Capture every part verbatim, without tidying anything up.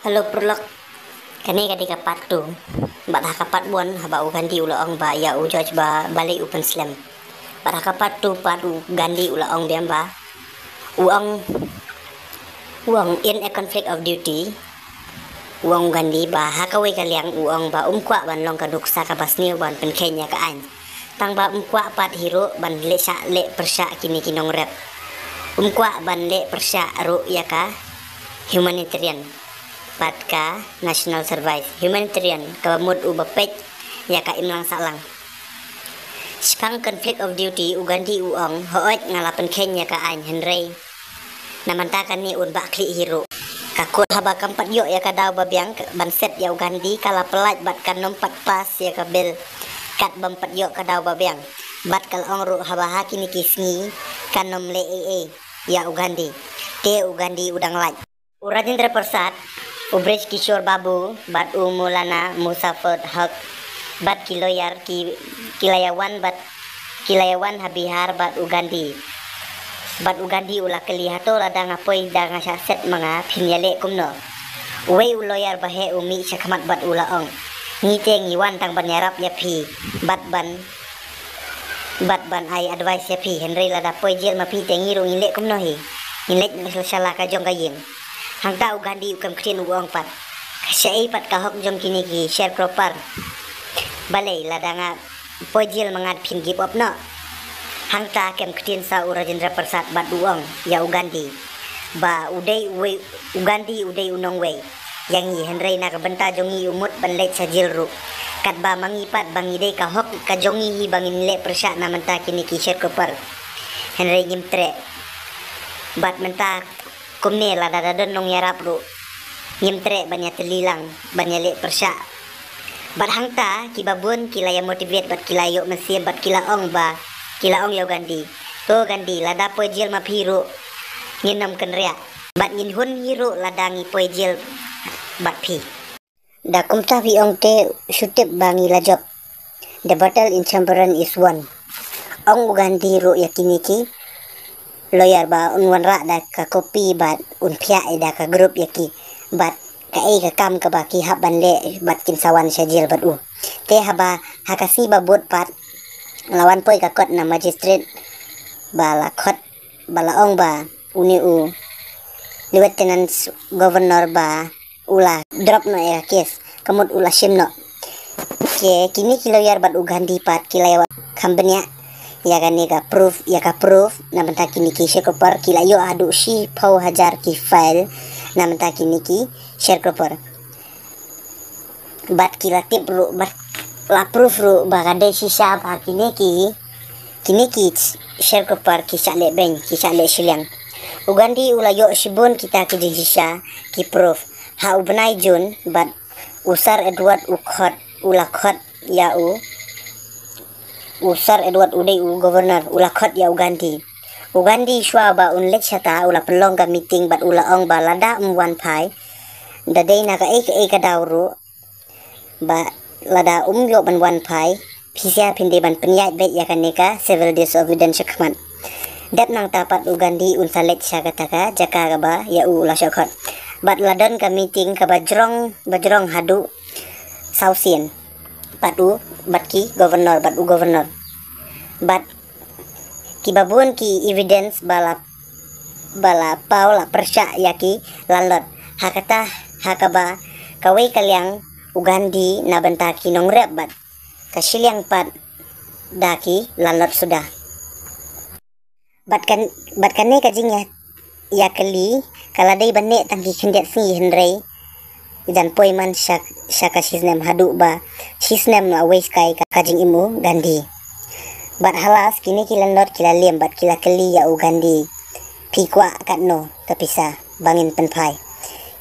Hello paralok. Kane ka dei ka part two. Bad ha ka part one haba u Gandhi u la ong ba ïa u George ba balei u pynslem. Bad ha ka part two pat u Gandhi u la ong biang ba u ong, u ong in a conflict of duty. U ong u Gandhi ba ha kawei ka liang u ong ba um kwah ban long ka nuksa kaba sniew ban pynkheiñ ïa ka aiñ. Tang ba um kwah pat hi ruh ban leh shah leh pyrshah kine ki nongrep. Um kwah ban leh pyrshah ruh ïa ka humanitarian bad ka national service. Humanitarian kaba mut u ba peit ïa ka imlang sahlang. Shaphang conflict of duty u Gandhi u ong, hooid nga la pynkheiñ ïa ka aiñ hynrei na mynta kane un bah khlieh hi ruh. Ka court haba kam pat ïoh ïa ka daw ba biang ban set ïa u Gandhi ka la pyllait bad kan ym pat pass ïa ka bill. Kat bym pat ïoh ka daw ba biang. Bad ka la ong ruh haba ha kine ki sngi kan ym leh ei ei ïa u Gandhi. Te u Gandhi u dang lait. U Rajendra Prasad, u Brij Kishore Babu bad u Maulana Muzaffar Haq bad ki lawyer ki, ki la ïa wan bad ki la ïa wan ha Bihar bad u Gandhi. Bad u Gandhi u la kylli, hato lada nga poi da nga shah set ma nga phin ïaleh kumno? Uwei u lawyer ba heh u mih shakhmat bad u la ong, ngi te ngi wan tang ban ïarap ïa phi bad ban bad ban ai advice ïa phi, hynrei lada poi jail ma phi te ngi ruh ngin leh kumno hi? Ngin leit shala ka jong ka ïing. Hangta u Gandhi u kam ktien u ong pat, shaei pat ka hok jong kine ki sharecropper? Balei lada nga poi jail ma nga phin give up noh? Hangta kam ktien sa u Rajendra Prasad bad u ong ïa u Gandhi ba u dei uwei, u Gandhi u dei u nongwei ïa ngi, hynrei na ka bynta jong ngi u mut ban leit sha jail ruh. Katba ma ngi pat ba ngi dei ka hok ka jong ngi hi ba ngin leh pyrshah na mynta kine ki sharecropper. Hynrei ngim treh. Bad mynta kumne lada da don nongïarap ruh ngim treh ban ïatylli lang ban ïaleh pyrshah. Bad hangta kiba bun ki la ïa motivate bad ki la ïoh mynsiem bad ki la ong ba, ki la ong ïa u Gandhi, to Gandhi, lada poi jail ma phi ruh ngin ym kynriah. Bad ngin hun hi ruh lada ngi poi jail bad phi. Da kumta phi ong te shu tip ba ngi la jop. The battle in Champaran is won. Ong u Gandhi ruh ïa kine ki lawyer ba un wanrah da ka copy bad un phiah ïa da ka group ïa ki. Bad kaei ka kam kaba ki hap ban leh bad kin sa wan sha jail bad u. Te haba ha ka sngi ba bud pat la wan poi ka kot na magistrate ba la khot, ba la ong ba une u Lieutenant Governor ba u la drop noh ïa ka case, ka mut u la shim noh. Ke kine ki lawyer bad u Gandhi pat ki la ïa kham bniah ïa kane ka proof, ïa ka proof na bynta kine ki sharecropper, ki la ïoh haduh shiphew hajar ki file na bynta kine ki sharecropper. Bad ki la tip ruh, bad la proof ruh ba ka dei shisha ba kine ki, kine ki sharecropper ki shah leh beiñ, ki shah leh shiliang. U Gandhi u la ïoh shibun kita ki jingshisha, ki proof. Ha u bnai June bad u Sir Edward u khot, u la khot ïa u, u Sir Edward u dei u governor, u la khot ïa u Gandhi. U Gandhi shuwa ba un leit shata u la pynlong ka meeting bad u la ong ba lada um wan phai, da dei na kaei kaei ka daw ruh, ba lada um ïoh ban wan phai, phi sa phin dei ban pynïaid beit ïa kane ka civil disobedience shakhmat. Dep nangta pat u Gandhi un sa leit sha kata ka jaka kaba ïa u la shah khot. Bad la don ka meeting kaba jrong, ba jrong haduh saw sien. Bad u, bad ki governor, bad u governor. Bad kiba bun ki evidence ba la, ba la paw la pyrshah ïa ki landlord. Ha kata, ha kaba kawei ka liang u Gandhi na bynta ki nongrep bad ka shiliang pat da ki landlord suda. Bad kan, bad kane ka jingïa, ïa kali ka la dei ban neh tang ki khyndiat sngi hynrei jan poi man sha, sha ka shisnem haduh ba shisnem la wei skai ka, ka jingim u Gandhi. Bad halas kine ki landlord ki la lem bad ki la kylli ïa u Gandhi, phi kwah katno ka pisa ba ngin pynphai?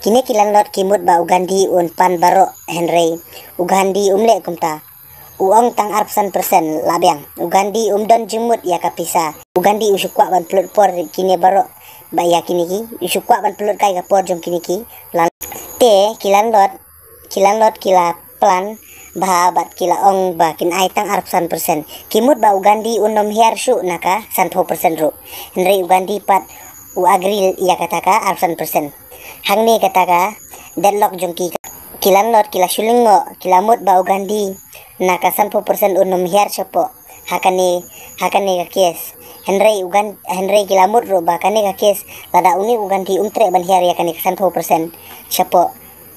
Kine ki landlord ki mut ba u Gandhi un pan baroh hynrei u Gandhi um leh kumta. U ong tang arphew san percent la biang. U Gandhi um don jingmut ïa ka pisa. U Gandhi u shu kwah ban pynlut por kine baroh ba ïa kine ki, u shu kwah ban pynlut kai ka por jong kine ki. Te ki landlord, ki landlord ki la plan bha bad ki la ong ba kin ai tang arphew san percent. Ki mut ba u Gandhi un ym hiar shuh na ka sanphew percent ruh. Hynrei u Gandhi pat u agree ïa kata ka arphew san percent. Hangne kata ka deadlock jong ki. Ki landlord ki la shu lyngngoh, ki la mut ba u Gandhi na ka sanphew percent un ym hiar shapoh ha kane, ha kane ka case. Hynrei u Gan-, hynrei ki la mut ruh ba kane ka case, lada une u Gandhi um treh ban hiar ïa kane ka sanphew percent shapoh,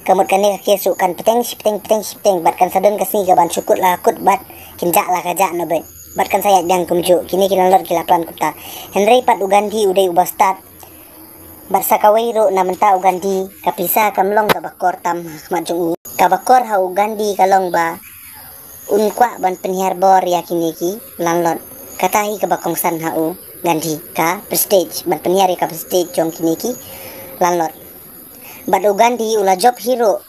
ka mut kane ka case ruh kan pteng shipteng, pteng shipteng, bad kan sa don ka sngi ka ban shu kut la kut, bad kin jah la ka jah noh beit, bad kan sa ïaid biang kumjuh. Kine ki landlord ki la plan kumta. Hynrei pat u Gandhi u dei uba stad. Bad sa kawei ruh, na bynta u Gandhi, ka pisa kam long kaba kor tam ha khmat jong u. Kaba kor ha u Gandhi ka long ba un kwah ban pynhiar bor ïa kine ki landlord. Kata hi kaba kongsan ha u Gandhi, ka prestige, ban pynhiar ïa ka prestige jong kine ki landlord. Bad u Gandhi u la jop hi ruh,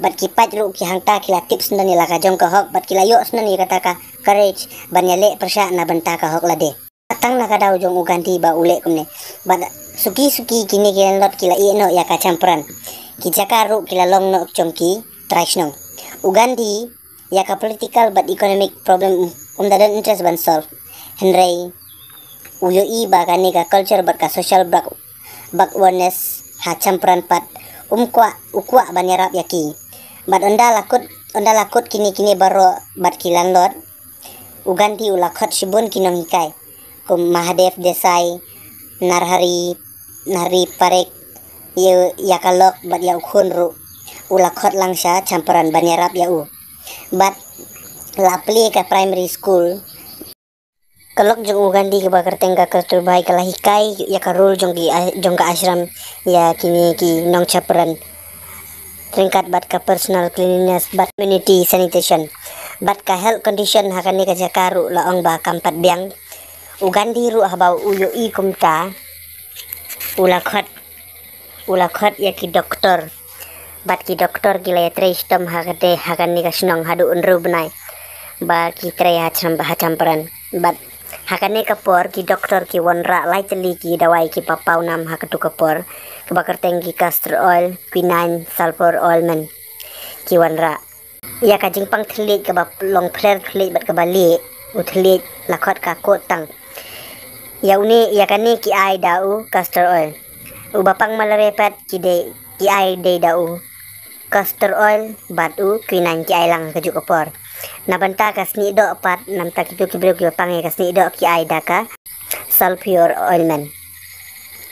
bad ki paid ruh ki hangta ki la tip shen ïa la ka jong ka hok, bad ki la ïoh shen ïa kata ka courage ban ïaleh pyrshah na bynta ka hok lade. Tang na ka daw jong u Gandhi ba u leh kumne. Bad suki suki kine ki landlord ki la ïeh noh ïa ka Champaran, ki jaka ruh ki la long noh jong ki trai shnong. U Gandhi ïa ka political bad economic problem um da don interest ban solve. Hynrei u ïohi ba kane ka culture bad ka social bak-, backwardness ha Champaran pat um kwah, u kwah ban ïarap ïa ki. Bad ynda la kut, ynda la kut kine, kine baroh bad ki landlord, u Gandhi u la khot shibun ki nonghikai kum Mahadev Desai, Narhari, Narhari Parikh, ïa, ïa ka lok bad ïa u khun ruh u la khot lang sha Champaran ban ïarap ïa u. Bad la plie ka primary school. Ka lok jong u Gandhi kaba kyrteng ka Kasturbai ka la hikai ïa ka role jong ki a-, jong ka ashram ïa kine ki nong Champaran, ryngkat bad ka personal cleanliness bad community sanitation, bad ka health condition ha kane ka jaka ruh la ong ba kam pat biang. U Gandhi ruh haba u ïohi kumta, u la khot, u la khot ïa ki doktor. Bad ki doktor ki la ïatrei shitom ha kane, ha kane ka shnong haduh hynriew bnai ba ki trei ha Cham-, ha Champaran. Bad ha kane ka por ki doktor ki wanrah lai tylli ki dawai kiba paw nam ha katu ka por, kaba kyrteng ki castor oil, quinine, sulfur ointment, ki wanrah. Ïa ka jingpang thylliej kaba long pher thylliej bad kaba lieh, u thylliej la khot ka kot tang. Ïa une, ïa kane ki ai da u castor oil. Uba pang malaria pat ki dei, ki ai dei da u castor oil bad u quinine, ki ai lang kajuh ka por. Na bynta ka snieh doh pat, na bynta kitu ki briew kiba pang ïa ka snieh doh, ki ai da ka sulfur ointment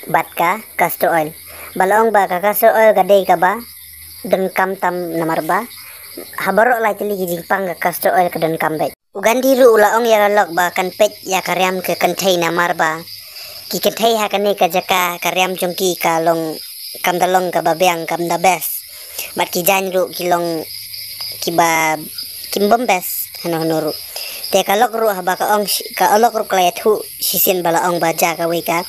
bad ka castor oil. Ba la ong ba ka castor oil ka dei kaba donkam tam namar ba ha baroh lai tylli ki jingpang ka castor oil ka donkam beit. U Gandhi ruh u la ong ïa ka lok ba kan peit ïa ka riam ka kynthei namar ba ki kynthei ha kane ka jaka ka riam jong ki ka long, kam da long kaba biang, kam da best. Bad ki jaiñ ruh ki long kiba, kim bym best hano hano ruh. Te ka lok ruh haba ka ong shi-, ka lok ruh ka la ïathuh shisien ba la ong ba jia kawei ka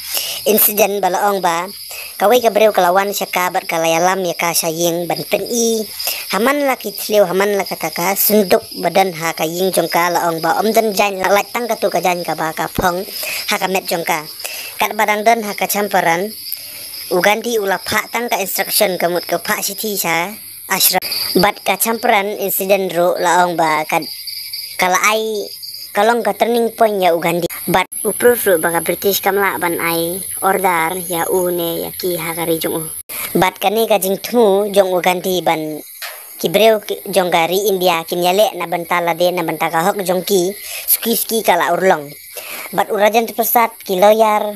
incident ba la ong ba kawei ka briew ka la wan sha ka bad ka la ïalam ïa ka sha ïing ban pyni ha man la ki thliew, ha man la kata ka synduk ba don ha ka ïing jong ka, la ong ba ym don jaiñ, la lait tang katu ka jaiñ kaba ka phong ha ka met jong ka. Katba dang don ha ka Champaran, u Gandhi u la phah tang ka instruction, ka mut ka phah shithi sha ashram. Bad ka Champaran incident ruh la ong ba ka, ka la ai, ka long ka turning point ïa u Gandhi. Bad u proof ruh ba ka British kam lah ban ai order ïa u ne ïa ki ha ka ri jong u. Bad kane ka jingthmu jong u Gandhi ban ki briew ki, jong ka ri India kin ïaleh na bynta lade, na bynta ka hok jong ki, suki suki ka la urlong. Bad u Rajendra Prasad, ki lawyer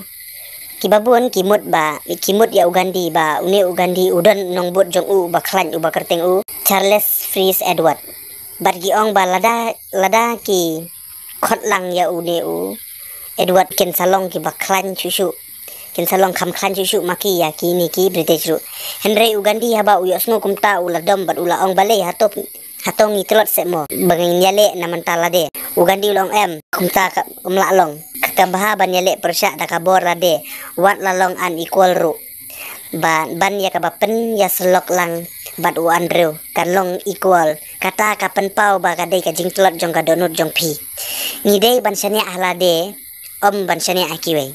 kiba bun ki mut ba, ki mut ïa u Gandhi ba une u Gandhi u don nongbud jong u uba khlaiñ, uba kyrteng u Charles Fritz Edward. Bad ki ong ba lada, lada ki khot lang ïa une u Edward, kin sa long kiba khlaiñ shuh shuh, kin sa long kham khlaiñ shuh shuh ma ki ïa kine ki British ruh. Hynrei u Gandhi haba u ïohsngew kumta u la dom bad u la ong, balei, hato, hato ngi tlot seh mo ba ngin ïaleh na bynta lade? U Gandhi u la ong, em, kumta ka, ym lah long. Ka, ka bha ban ïaleh pyrshah da ka bor lade, wat la long unequal ruh. Ba, ban ïa kaba pynïasyllok lang bad u Andrew kan long equal. Kata ka pynpaw ba ka dei ka jingtlot jong ka dohnud jong phi. Ngi dei ban shaniah ha lade, ym ban shaniah ha kiwei.